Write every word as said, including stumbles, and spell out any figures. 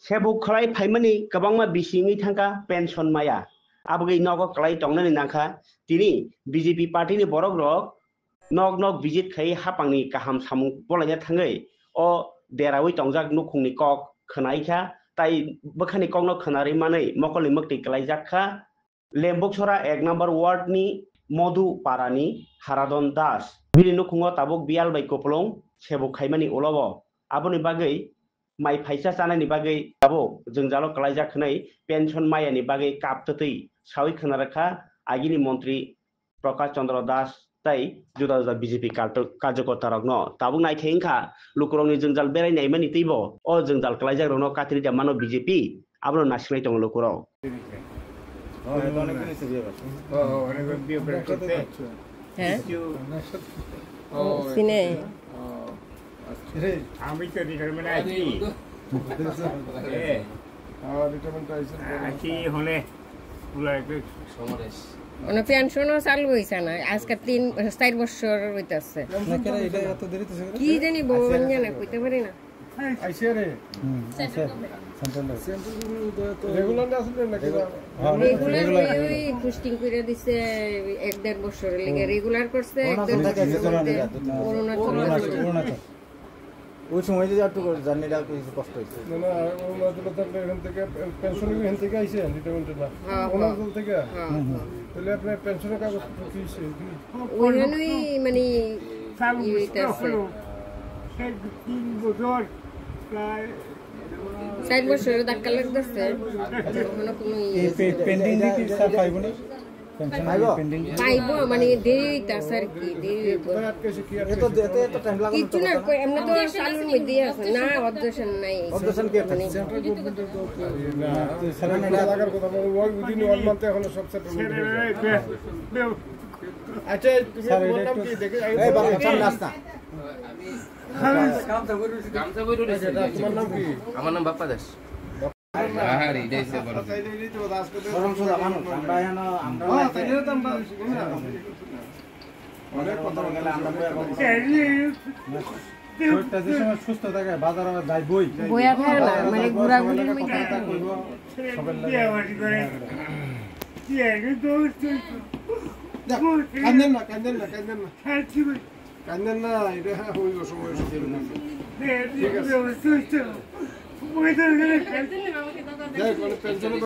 Sebuk khlai phaimani kwbangma bisi wngwi thangkha pension maya. Abogwi nogo kwlai tongnani nangkha. Tini B J P party ni borok rok nok nok visit khai hapangni kaham samung bolaina thangwi o derawi tongjak nukhungni kok khwnaikha, tai bwkhani kokno khwnarwi manwi mokolni mwktwi kwlaijak kha. Lembuksora ek number ward ni Modu Parani Haradon Das. Bini nukhungo tabuk biyal bai kupulung sebuk khaimani ulo o. Aboni bagwi mai phaisa chanani bagwi tabuk jwngjalo kwlaijak hwnwi pension mayani bagwi kap twtwi sawi khwnarakha agini montri Prakash Chandra Das tai juda juda B J P karto-, karjokorta rokno. Tabuk naikhe wngkha lukurokni jwngjal berai naimani teibo o jwngjal kwlaijak rokno katri da mano B J P, abono nasiknai tongo lukurok. হ্যাঁ? কিছু ও, ও, সিনে। ও, আচ্ছা। আমি তো রিটায়ারমেন্ট আছি। এ, আছি হলে পুরা একটু মানে পেনশনও চালু হইছে না, আজকে তিন চার বছর হইতাছে। না, কেন এটা এত দেরি তো কি জানি, বউ জানে, কইতে পারি না। আইসিআর এ? হুম, আইসিআর। সেন্ট্রাল। সেন্ট্রাল গভর্নমেন্ট তো রেগুলার না আসলে নাকি? রেগুলার। হ্যাঁ, রেগুলার রেগুলার। হয়ে ওই পোস্টিং করে দিছে এক দেড় বছর লেগে। হুম। রেগুলার করছে এক দেড় বছর। অরুণাচল থেকে আসে। অরুণাচল। অরুণাচল, অরুণাচল। ওই সময় যদি একটু জার্নিটা একটু কষ্ট হয়েছে। না, না, অরুণাচল থাকলে এখান থেকে পেনশন এখান থেকে আইসে, রিটায়ারমেন্ট না? হ্যাঁ, হ্যাঁ। অরুণাচল থেকে? হ্যাঁ, হুম, হুম। হ্যাঁ। তাহলে আপনার পেনশনের কাগজ কি হয়েছে? ওইখানেই মানে চালু ইয়ে হইতাছে। হলো। এই তিন বছর প্রায় চার বছরে ধাক্কা লাগতেছে। এখনো কোনো ইয়ে এই পে-, পেন্ডিং কি স্যার পাইবো না? পেনশন পাইবো? পেন্ডিং? পাইবো, মানে দেরি হইতাছে আর কি, দেরি হইবো। এত, এত, এত টাইম লাগানো কিচ্ছু না, তো কথা। কই, এমনি তো চালুর মধ্যেই আছে। না, অবজেকশন নাই। অবজেকশন কে মানে থাকছে? না, তো স্যার, না, না, না। লাগার কথা বলো, ওই উইদিন ওয়ান মান্থে এখনো সব সেটেলমেন্ট হয়ে যায়। আচ্ছা, তুমি স্যার, তোমার এটা নাম একটু কি? দেখে, আমি এই বাবা, বলবো। সামনে আস না। গামছা বই রয়েছে। আচ্ছা, তোমার নাম কি? আমার নাম বাপ্পা দাস। আরে, এটাই সে বড়। গরম সোজা মানুষ, আমরা এখানে, আমরা হ্যাঁ, তাই জন্য তো আমরা অনেক কথা বলতে গেলে আমরা বই এখন শরীরটা যে সময় সুস্থ থাকে, বাজারে যাই বই। বইয়া থাকে না, মানে ঘোরাঘুরির মধ্যে কথাবার্তা কইবো, সকালে। কান্দেন না, কান্দেন না, কান্দেন না। কান্দেন না, এটা হইব সময়। ঠিক আছে। যাই হোক, মানে পেনশনে